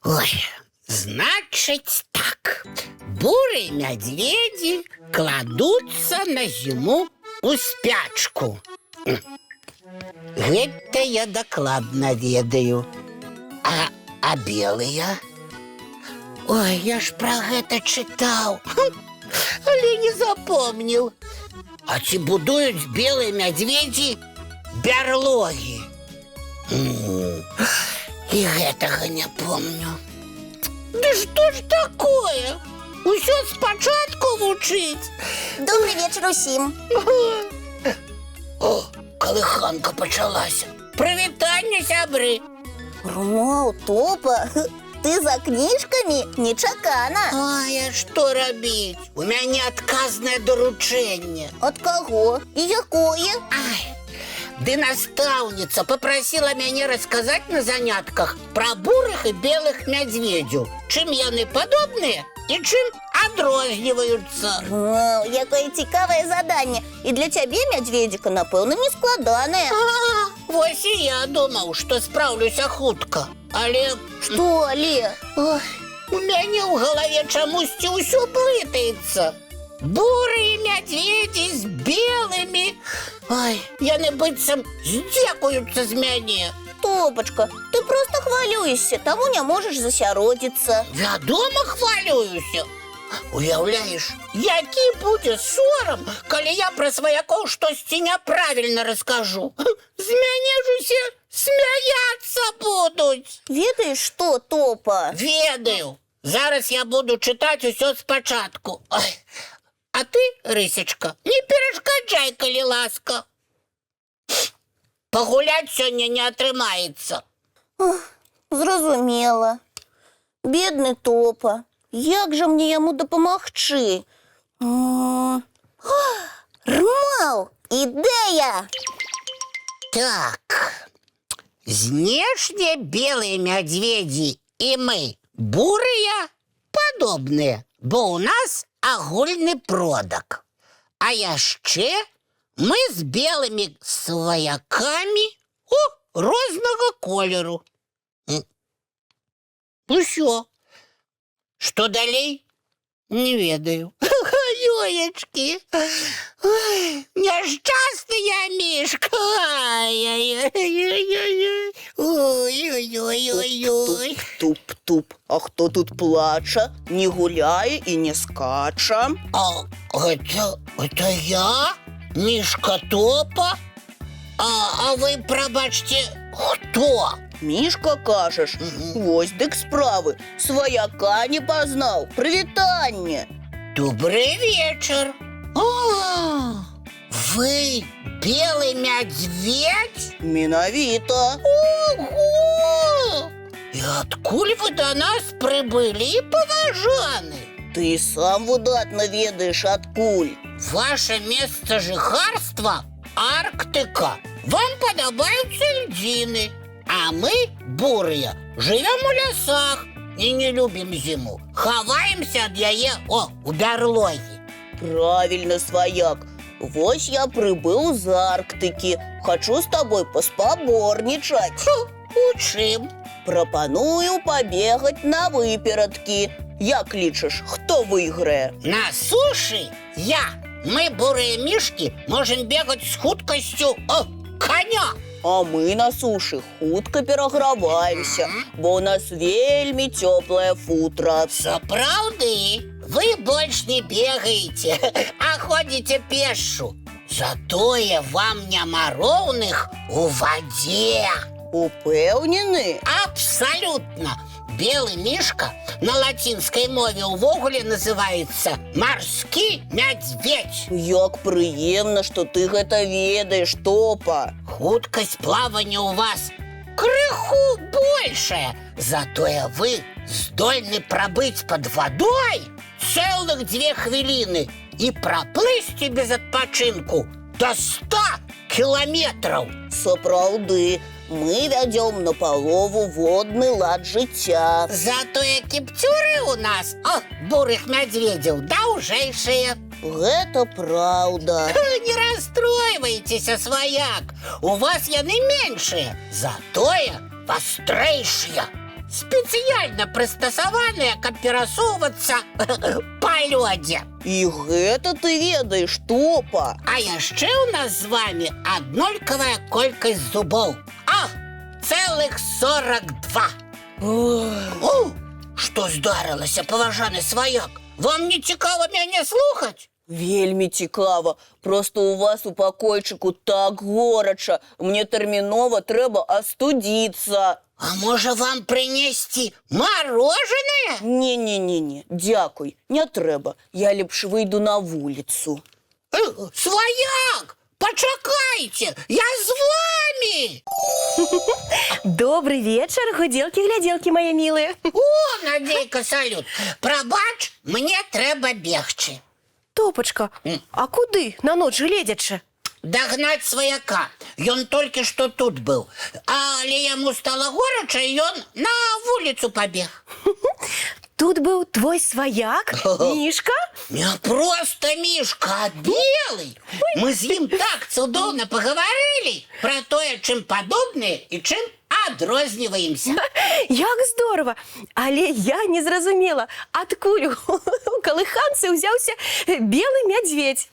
Ой, значыць так. Бурыя мядзведзі кладуцца на зіму у спячку. Гэта я дакладна ведаю. А белыя? Ой, я ж пра гэта чытаў, але не запомніў. А ці будуюць белыя мядзведзі бярлогі? І гэтага не помню. Ды што ж такое? Усё спачатку вучыць. Добры вечар усім. О, калыханка пачалася. Прывітанне, сябры. Рмаў, Топа, ты за кніжкамі? Нечакана. Ай, а што рабіць? У мяне адказнае даручэнне. Ад каго? І якое? Ай, ды настаўніца папрасіла мяне расказаць на занятках пра бурых і белых мядзведзяў, чым яны падобныя і чым адрозніваюцца. Рмаў, якое цікавае заданне. І для цябе, мядзведзіка, напэўна, не складанае. А, вось і я думаў, што спраўлюся хутка. Але Што, але? Ой, у мяне ў галаве чамусьці ўсё блытаецца. Бурыя мядзведзі з белымі. Ай, яны быццам здзекуюцца з мяне. Топачка, ты проста хвалюешся, таму не можаш засяродзіцца. Вядома, хвалююся. Уяўляеш, які будзе сорам, калі я пра сваякоў штосьці няправільна раскажу. З мяне ж усе смяяцца будуць. Ведаеш што, Топа? Ведаю. Зараз я буду чытаць усё спачатку. Ой. А ты, Рысечка, не перашкаджай, калі ласка. Пагуляць сёння не атрымаецца. Ох, зразумела. Бедны Топа. Як жа мне яму дапамагчы? Рмаў, ідэя! Так. Знешне белыя мядзведзі і мы, бурыя, падобныя, бо ў нас агульны продак. А яшчэ мы з белымі сваякамі рознага колеру. Усё. Што далей? Не ведаю. Ёечкі. Ой, няшчасны я мішка. Ай-яй-яй-яй-яй. Ой-ой-ой-ой-ой. Туп-туп. А хто тут плача, не гуляе і не скача? А гэта я? Мішка Топа? А вы, прабачце, хто? Мішка, кажаш? Вось дык справы. Сваяка не пазнаў. Прывітанне. Добры вечар. А, вы белы мядзведзь? Менавіта. Ого! І адкуль вы да нас прыбылі, паважаны? Ты сам выдатна ведаеш адкуль. Ваше месца жыхарства Арктыка. Вам падабаюцца льдзіны. А мы, бурыя, жывём у лясах і не любім зіму. Хаваемся ад яе, у бярлогі. Правільна, сваяк. Вось я прыбыў з Арктыкі. Хачу з табой паспаборнічаць. Фу, у чым? Прапаную пабегаць на выперадкі. Як лічыш, хто выйграе? На сушы я. Мы, бурыя мішкі, можам бегаць з хуткасцю коня. А мы на сушы хутка пераграваемся, бо ў нас вельмі цёплае футра. Сапраўды, вы больш не бегаеце, а ходзіце пешшу. Затое вам няма роўных у вадзе. Упэўнены? Абсалютна. Белы мішка на лацінскай мове ўвогуле называецца марскі мядзведзь. Як прыемна, што ты гэта ведаеш, Топа. Хуткасць плавання ў вас крыху большая, затое вы здольны прабыць пад вадой цэлых 2 хвіліны і праплысці без адпачынку до 100 кіламетраў. Сапраўды, мы вядзём на палову водны лад жыцця. Затое кіпцюры у нас, о, бурых мядзведзяў, даўжэйшыя. Гэта праўда. Не расстройвайцеся, сваяк. У вас яны меншыя, затое вастрэйшыя. Спецыяльна прыстасаваныя, каб перасоўвацца па лёдзе. І гэта ты ведаеш, Топа. А яшчэ ў нас з вами аднолькавая колькасць зубоў. А, цэлых 42. О, што здарылася, паважаны сваяк? Вам не цікава мяне слухаць? Вельмі цікава. Проста у вас у пакойчыку так горача. Мне тэрмінова трэба астудзіцца. А можа, вам прынесці марожанае? Не-не-не-не, дзякуй, не трэба. Я лепш выйду на вуліцу. Сваяк, пачакайце, я з вами. Добры вечар, гудзелкі-глядзелкі, мае мілыя. О, Надзейка, салют. Прабач, мне трэба бегчы. Топачка, а куды на ноч гледзячы? Дагнаць сваяка. Ён толькі што тут быў. Але яму стала горача, і ён на вуліцу пабег. Тут быў твой сваяк, Мішка? Не проста Мішка, а белы. Мы з ім так цудоўна пагаварылі пра тое, чым падобныя і чым адрозніваемся. Як здорава! Але я не зразумела, адкуль у калыханцы ўзяўся белы мядзведзь.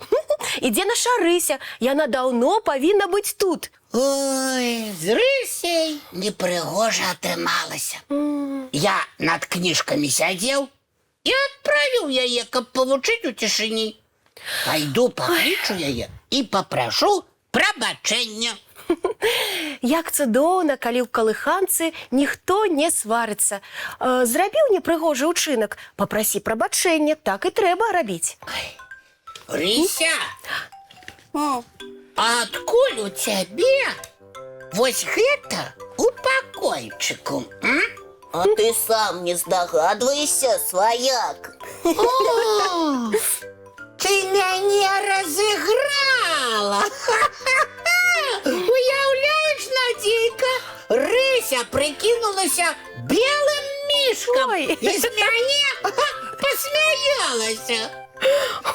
І дзе наша Рыся? Яна даўно павінна быць тут. Ой, з Рысей непрыгожа атрымалася. Я над кніжкамі сядзеў і адправіў яе, каб павучыць у цішыні. Пайду паклічу яе і папрашу прабачэння. Як цудоўна, калі ў калыханцы ніхто не сварыцца. Зрабіў непрыгожы ўчынак, папрасі прабачэння, так і трэба рабіць. Рыся, а адкуль у цябе вось гэта у пакойчыку? М? А ты сам не здагадваешся, сваяк? О, ты мяне разыграла! Уяўляеш, Надзейка, Рыся прыкінулася белым мішкам Ой. і з мяне пасмяялася.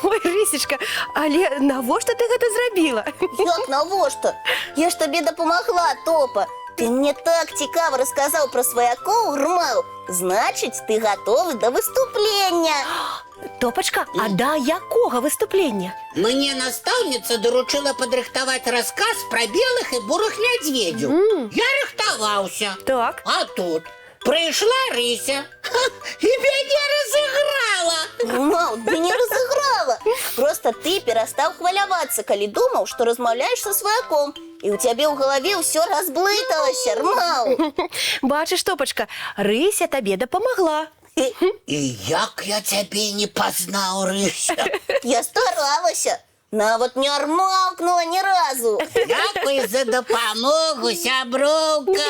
Ой, Рысечка, але навошта ты гэта зрабіла? Як навошта? Я ж табе дапамагла, Топа. Ты мне так цікава расказаў пра сваякоў, Рмаў. Значыць, ты гатовы да выступлення. Топачка, а да якога выступлення? Мне настаўніца даручыла падрыхтаваць расказ пра белых і бурых мядзведзяў. Я рыхтаваўся. Так. А тут прыйшла Рыся і мяне разыграла. Рмаў, ты не разыграла. Проста ты перастаў хвалявацца, калі думаў, што размаўляеш са сваяком. І ў цябе ў галаве ўсё разблыталася, Рмаў. Бачыш, Топачка, Рыся табе дапамагла. І як я цябе не пазнаў, Рыся. Я старалася. Нават не армаўкнула ні разу. Дзякуй за дапамогу, сяброўка.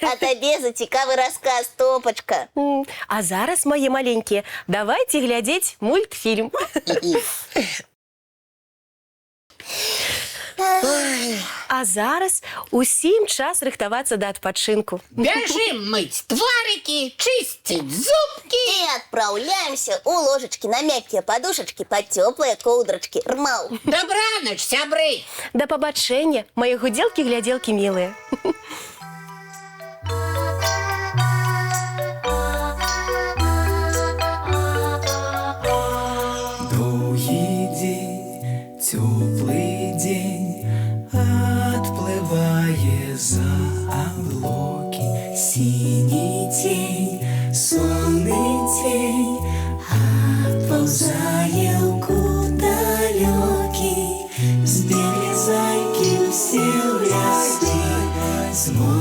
А табе за цікавы расказ, Топачка. А зараз, мае маленькія, давайте глядзець мультфільм. А зараз усім час рыхтавацца да адпачынку. Бяжым мыць тварыкі, чысціць зубкі. І адпраўляемся ў ложачкі на мяккія падушачкі пад цёплыя коўдрачкі. Рмаў. Дабранач, сябры. Да пабачэння, мае гудзелкі-глядзелкі мілыя. Доўгі дзень, цёплы дзень адплывае за аблокі. Сіні цень, сонны цень адпаўзае ў кут далёкі. Збеглі зайкі ўсе ў лясы, змоўклі.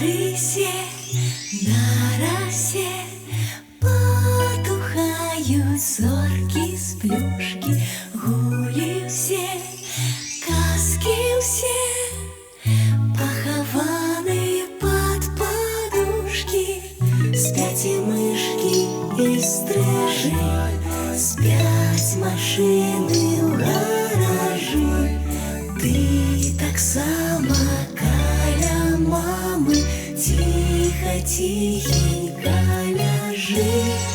рысе, на расе патухаюць зоркі сплюшкі, гулі ўсе, казкі ўсе, пахаваны пад падушкі, спяць і мышкі, і стрыжы, спяць машыны ў гаражы. Ты таксама каля мамы ціха, ціхенька ляжы.